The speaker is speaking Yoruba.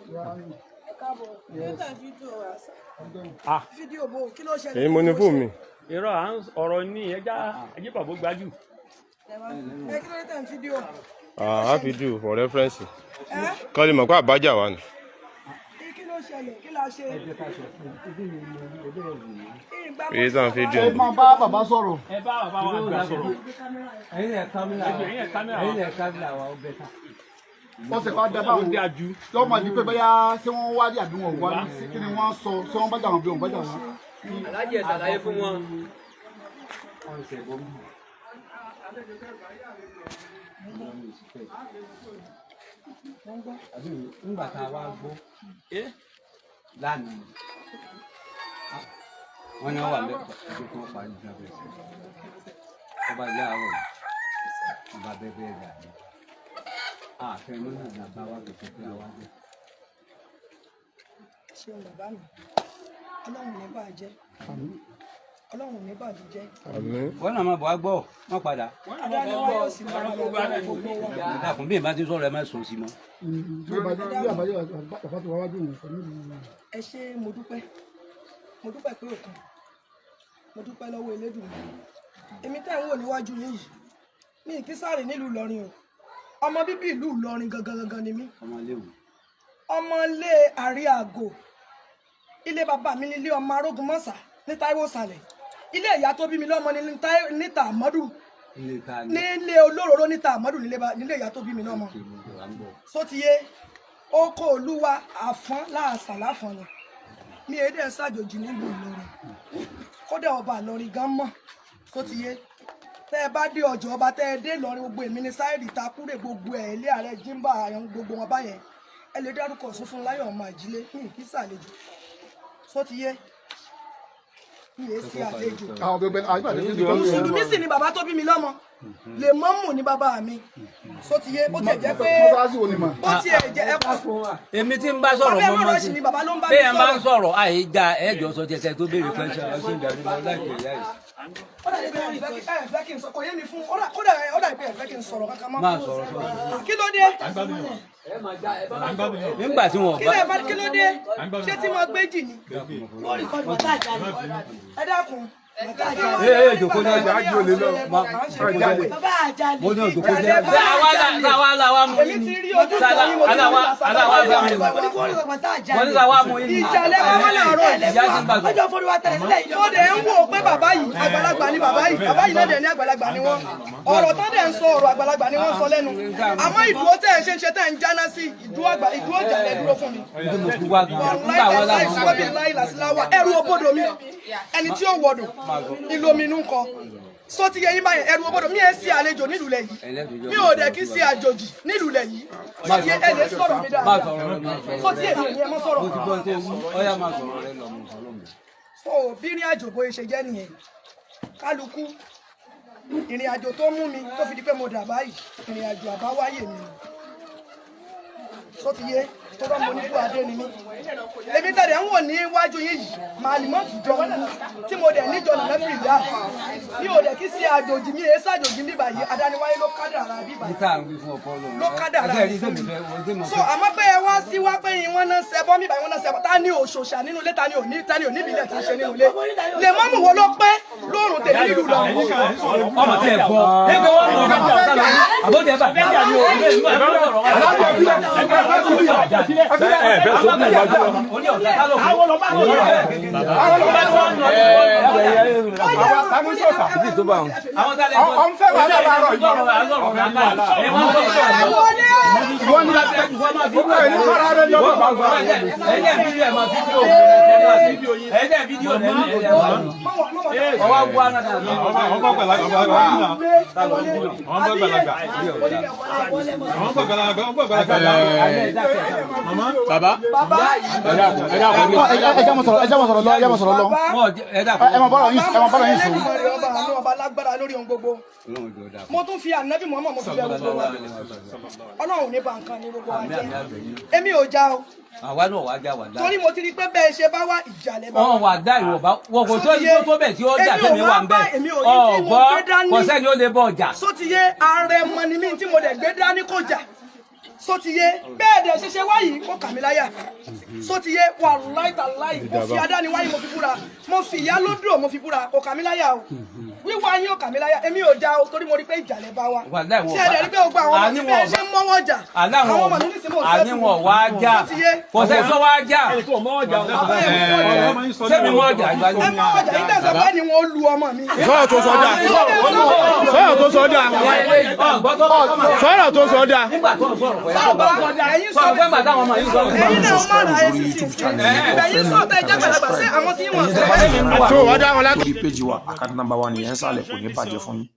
Ẹ káàbọ̀. Ah. Fídíò bò, kí ló ṣẹlẹ̀? Èyí mo ní fóònù mi. Irọ́ à ń ọ̀rọ̀ ní ẹja ẹjẹ́ bàbá gbájú. Ẹ kí ló dé tẹ̀ ń fídíò? Ah, á fi dù for reference. Ẹ Kọ́ lè mọ̀ pé àbájá wà ní. kí ló ṣẹlẹ̀? Kí la ṣe? Ìgbà mo Èyí tá à ń fídíò Ẹ ni. máa bá bàbá sọ̀rọ̀. Ẹ bá bàbá wa àgbà sọ̀rọ̀. Ẹ̀yin ẹ̀ kámẹ́rà wa. Ẹ̀yin ẹ̀ kámẹ́rà wa. Ẹ̀yin ẹ̀ kámẹ́rà wa, ó bẹ̀ ta. Wọ́n sì wá dá Ó báwọn. dáa ju. Lọ́mọ ní pé bóyá ṣé wọ́n wá rí àbí wọn ò wá rí, sí kí ni wọ́n sọ, ṣé wọ́n bá jà wọ́n bí wọ́n bá jà wọ́n. Aláàjì, ẹ ṣàlàyé fún wọn. Wọ́n ṣe bọ́ mọ́. Àbí ńgbà tá a wá gbọ́ lánàá, wọ́n ní wọ́n wà lẹ́kọ̀ọ́ tó kọ́ parí ìjọba ẹ̀sìn. Ọba ilé àárọ̀ yìí, ọba bẹ́ẹ̀ bẹ́ẹ̀ dà ní. Àfẹ́ mọ́ náà la bá wá gbèsè pé a wá dé. Ṣeun bàbá mi. Ọlọ́run ní bàjẹ́. Ọlọ́run ní bàjẹ́. Àmín. Wọ́n náà máa bọ̀ wá gbọ́, wọ́n padà. Adániwá yóò sì máa wà pẹ̀lú gbogbo wa. Ẹ dákun, bí ìbá ti sọ̀rọ̀, ẹ má sọ sí mọ́. Bí bàbá tó wá wájú òun pẹ̀lú Ẹ ṣé, mo dúpẹ́. Mo dúpẹ́ pé òkun. Mo dúpẹ́ lọ́wọ́ Elédùmarè. Èmi tẹ́ ń wò níwájú yín yìí. Mi kì í sáré nílùú Ìlọrin o. Ọmọ bíbí ìlú Ìlọrin gangan gangan ni mí. Ọmọ léwu. Ọmọ ilé Àríàgò. Ilé bàbá mi nílé ọmọ Arógunmọ́sà ní Táíwò Sàlẹ̀. Ilé ìyá tó bí mi lọ́mọ ní níta Àmọ́dù. Ilé ta ni? Nílé olóróró níta Àmọ́dù nílé ìyá tó bí mi lọ́mọ. Kí ló wà ń bọ̀? Sótìyé oko olúwa àfọ́n láàsà láfọ́n ni mi èdè ṣàjòjì nílùú Ìlọrin, kódà ọba Ìlọrin gan mọ̀. Sótìyé, tẹ́ ẹ bá dé ọjọ́ ọba, tẹ́ ẹ dé Ìlọrin, gbogbo èmi ní sáìrì takúrè, gbogbo ẹ̀ ilé ààrẹ jímbà àwọn gbogbo wọn báyẹn, ẹ lè dárúkọ sún fún láyọ̀ ọmọ àjílé. Mi kì í ṣàlejò. Sótìyé, mi èé sí àlejò. Àwọn bẹbẹ àyípadà ti di Mùsùlùmí sì ni bàbá tó bí mi lọ́mọ, lè mọ́mù ní bàbá mi. Sótìyé, bó tiẹ̀ jẹ́ pé Mọ́sálásí wo ni mà? bó tiẹ̀ jẹ́ ẹ̀kọ́. Èmi tí ń bá sọ̀rọ̀ Bàbá mọ́ ẹ̀ mọ́ mọ̀ sí. ni bàbá ló ń bá mi Bẹ́ẹ̀ máa ń sọ̀rọ̀. sọ̀rọ̀ àyè já ẹ̀jọ̀ sọ tiẹ̀ tó béèrè question ọ̀sìn ìdàrú lọ láìpẹ́ láì. Ó dàbí pé ẹ fẹ́ kí n sọ, kò yé mi fún, kódà ó dàbí pé ẹ fẹ́ kí n sọ̀rọ̀ kankan mọ́. Máa sọ̀rọ̀ sọ̀rọ̀. Kí ló dé? Nígbà tí wọn Kí bá lè bá, kí ló dé? Ṣé tí mo gbé jì ni? Ẹ dákun. Ee, ee, jòkó ní ọjà, ájú olè lọ. Mo ní òjòkó jẹ́. Sáwa làwa mú Èmi yín ti ni. rí ojú tó yín, mo ti rí Aláwa aláwa fẹ́ mú yín. Mo ní sáwa mú yín ni. Ìjàlẹ̀ wa wọ́n làárọ̀ yìí. Ìyá ti ń bàgbọ́. Mo dẹ̀ ń wò ó pé bàbá yìí àgbàlagbà ni bàbá yìí, bàbá yìí náà dẹ̀ ní àgbàlagbà ni wọ́n. Ọ̀rọ̀ tán dẹ̀ ń sọ, ọ̀rọ̀ àgbàlagbà ni wọ́n sọ lẹ́nu. Àmọ́ ìdúró tẹ̀ ń ṣe ń ṣe tẹ̀ ń jáná sí ìdúró àgbà, ìdúró ìjàlẹ̀ dúró fún mi. Ibi mo fi wá gan. Nígbà wọn làwọn ń Wàláì bọ̀. láì làsíláwà, ẹrù òbodò mi, ẹni tí ó wọdò ìlòmínú kọ só ti yẹ yín báyẹn. Ẹrù òbodò mi ẹ sí àlejò nílùú lẹ yìí, mi ò dẹ̀ kí sí àjòjì nílùú lẹ yìí. Só ti yẹ, ẹ lè sọ̀rọ̀ mi Máa dáadáa. sọ̀rọ̀ rẹ, máa sọ̀rọ̀. Só ti yẹ, mi ò ní ẹ mọ́ sọ̀rọ̀. Mo ti gbọ́ tó wú. Ọ̀yá, máa sọ̀rọ̀ rẹ lọ, mo sọ̀rọ̀ mi. So bí ìrìn àjò bóyá ṣe jẹ́ nìyẹn. Kálukú ìrìn àjò tó mú mi tó fi di pé mo dà báyìí, ìrìn àjò àbáwáyé mi ni. Só ti yé, tó bá mo nípò adé ni mí. Èmi tẹ̀lé ń wò níwájú yín yìí, màálìmọ́ tìjọ tí mo dẹ̀ níjọ nà mẹ́fì ìyá mi ò dẹ̀ kí sí àjòjì mi, èé sàjòjì mi báyìí. Adániwáyé ló kádàrá bíbáyìí. Níta à ń wí fún ọkọ lọ. Ló kádàrá Ẹgbẹ́ rí tèmi fẹ́ wọ́n tí mo so fẹ́. àmọ́ pé ẹ wá sí wá pé yín wọ́n náà ṣẹbọ mi báyìí, wọ́n náà ṣẹbọ. Ta ni òṣòṣà nínú ilé? Ta ni òní, ta ni òní ìbílẹ̀ tí ń ṣe nínú ilé? Lè mọ́mù wo ló pé lóòrùn tèmi nílùú lọ. Ọmọ tí ẹ gbọ́. Ẹgbẹ́ wọn mọ̀ ọ́ sálọ. Àbójẹ bá. Ẹ fẹ́ sọ fún ìwájú lọ. Oní ọ̀gá sálọ. Àwọn tani sọ̀sà. Àwọn sálẹ̀ Ọ̀ ń fẹ́ wàhálà láàárọ̀ yìí. Wọ́n ní ẹ̀ ní fara rẹ̀ lọ́wọ́ bàbá. Ọwọ́ bu ara dà. Àwọn bá gbàlagbà. Àwọn bá gbàlagbà. Àwọn bá gbàlagbà. Àwọn bá gbàlagbà. Bàbá. Bàbá. Ẹ dákun, ẹ dákun. Ẹ já mọ̀ sọ̀rọ̀, ẹ já mọ̀ sọ̀rọ̀ lọ, ẹ já mọ̀ sọ̀rọ̀ lọ. Ẹ máa bọ́rọ̀ yín, ẹ máa bọ́rọ̀ yín sùn. Elédùmarè ọba àánú, ọba lágbára lórí ohun gbogbo. Mo tún fi ànábì Muhammad, mo fi bẹ̀ gbogbo wa. Ọlọ́run ò ní ba nǹkan ní gbogbo wa jẹ́. Èmi ò já o. Àwa náà wàá já wà dá. Torí mo ti rí pé bẹ́ẹ̀ ṣe bá wá, ìjàlẹ̀ bá Wọn wá. wà dá ìwọ̀ bá wọn kò tó Sótìyé, tó bẹ̀ tí ó jà èmi ò tẹ̀mí wá wà ń bá, bẹ̀. èmi ò ní tí mo Ọ̀gbọ́ gbé dání. kò sẹ́ni ó lè bọ̀ ọjà. Sótìyé, ààrẹ mọ ni mí, tí mo dẹ̀ gbé dání kò jà. Sotiye bẹ́ẹ̀ dẹ̀ ṣẹṣẹ wáyìí kó kà mí láyà. Sotiye wàláì tàláì, mo fi adániwáyé mo fi búra, mo fi ìyá lódò mo fi búra, kò kà mí láyà o. Wíwá yín ò kà mí láyà, èmi ò já o, torí mo rí pé ìjà lẹ bá wa. Wàláì wọn Ṣé ẹ dẹ̀ rí pé gbogbo àwọn ọmọ mi Àní bẹ́ẹ̀ wọn ṣe ń mọ́wọ́ jà, aláwọn àwọn ọmọ mi ní sinmi ò àní wọn wá já. Sotiye Kò sẹ́ sọ wá já. Ẹnìkan mọ́ ọjà o. Bàbá ẹ̀ mọ́wọ́ jà. Sẹ́mi wọ́n jà ìgbà Ẹ mọ́wọ́ jà, yín tẹ̀sán pé ni wọ́n lu ọmọ mi. Sọ̀rọ̀ tó sọ dáa. Sọ̀rọ̀ tó sọ dáa. Sọ̀rọ̀ tó sọ dáa. Nígbà tó ń sọ̀rọ̀ pẹ̀lú Bàbá, ẹ̀yin sọ sọ̀rọ̀ pé màdá àwọn ọmọ yìí sọ̀rọ̀. Ẹ̀yin náà má ra lórí ẹ̀sìn YouTube sí channel yìí, ẹ̀yin Ọ̀fẹ́ sọ tẹ́ mi jẹ́ gbàlagbà sí àwọn tí wọ́n ẹ̀yin tẹ́ bá sọ. sì fẹ́ Tó wá dá wọn látọ̀. lórí péjì wa, àkáǹtì nọ́mbà wa nìyẹn ń sàlẹ̀, kò ní bàjẹ́ fún yín.